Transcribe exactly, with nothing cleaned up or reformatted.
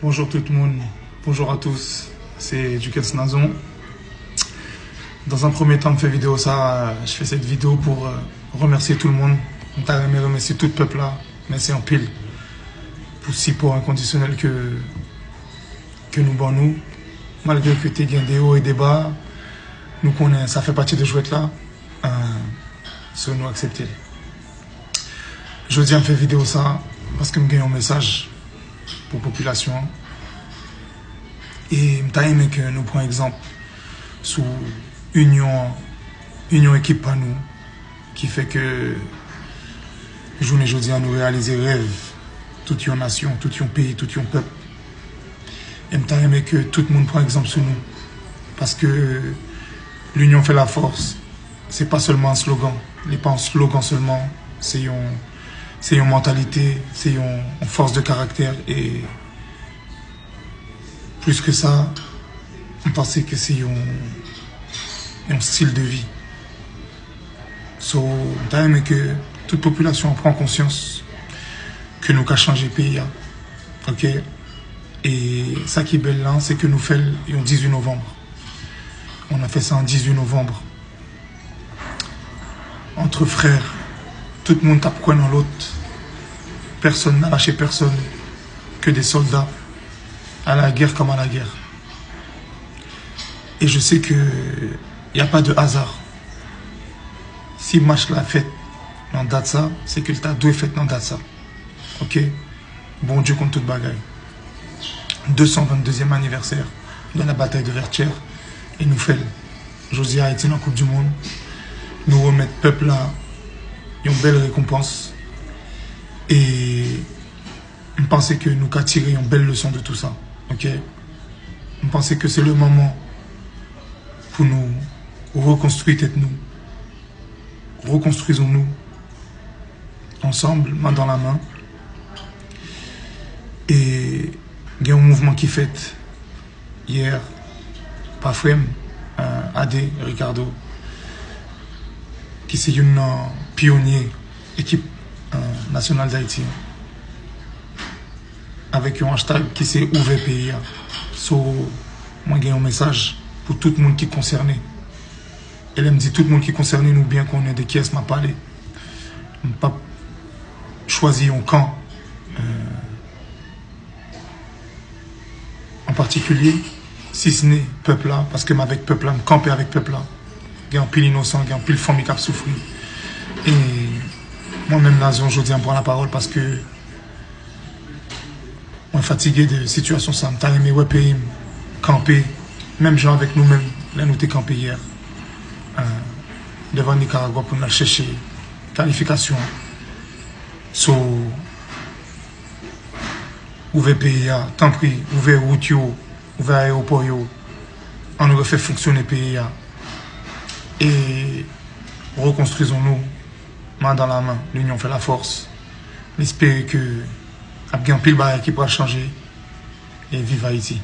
Bonjour tout le monde, bonjour à tous, c'est Duquesne Nazon. Dans un premier temps, je fais vidéo ça, je fais cette vidéo pour euh, remercier tout le monde. Je remercie tout le peuple là. Merci en pile pour le support inconditionnel que, que nous donnons. Malgré que tu gagnes des hauts et des bas, nous connaissons, ça fait partie de jouet là. Euh, so nou aksepte l. Jodi a m fè videyo sa paske m gen yon mesaj pou popilasyon an. E m ta renmen ke nou pran egzanp sou inyon, inyon ekip pa nou ki fè ke jounen jodi a nou reyalize rèv tout yon nasyon, tout yon peyi, tout yon pèp. E m ta renmen ke tout moun pran egzanp sou nou. Paske l'union fait la force. Se pa sèlman yon slogan. Li pa yon slogan sèlman. Se yon, se yon mantalite, se yon, yon fòs de karaktè. E plis ke sa, m panse ke se yon, yon stil de vi. So, m ta renmen ke tout popilasyon an pran konsyans ke nou ka chanje peyi a. Ok? E sa ki bèl la, se ke nou fè l yon dizuit novanm. Nou fè sa an dizuit novanm. Entre frères, tout moun k ap kwè nan lòt. Personne n'a lâché personne, que des soldats, à la guerre comme à la guerre. Et je sais que y a pas de hasard. Si match la fèt nan dat sa, se ke l ta dwe fèt nan dat sa. Ok? Bondye konn tout bagay. Deux cent vingt-deuxième anniversaire de la bataille de Vertières, e nou fè l. Jodi a Ayiti nan Koup di Mond, nou remèt pèp la yon bèl rekonpans. E m panse ke nou ka tire yon bèl leson de tout sa. Ok? M panse ke se le moman pou nou rekonstwi tèt nou. Rekonstwizon nou ansanm, men dan la men. E gen yon mouvman ki fèt yè pa frè m, euh, Ade Ricardo, ki se youn nan pyonye ekip, euh, nasyonal Dayiti an, avèk yon hashtag ki se ouvè peyi a. So, mwen gen yon mesaj pou tout moun ki konsène. E lè m di tout moun ki konsène, nou byen konnen de kiyès m ap pale. M p ap chwazi yon kan, euh, an patikilye, si se ne pèp la, paske m avèk pèp la, m kanpe avèk pèp la. Gen anpil inosan, gen anpil fanmi k ap soufri. E mwen menm, Nazon, jodi a, m pran lapawòl paske mwen fatige de sitiyasyon sa. M ta renmen wè peyi m kanpe, menm jan avèk nou menm, lè nou te kanpe yè, euh, devan Nikaragwa pou n al chèche kalifikasyon an. So, ouvè peyi a, tanpri, ouvè wout yo, ouvè ayewopò yo, ann refè fonksyone peyi a. E rekonstwizon nou, men dan la men, l'union fait la force. M espere ke ap gen anpil bagay ki pral chanje. E viv Ayiti!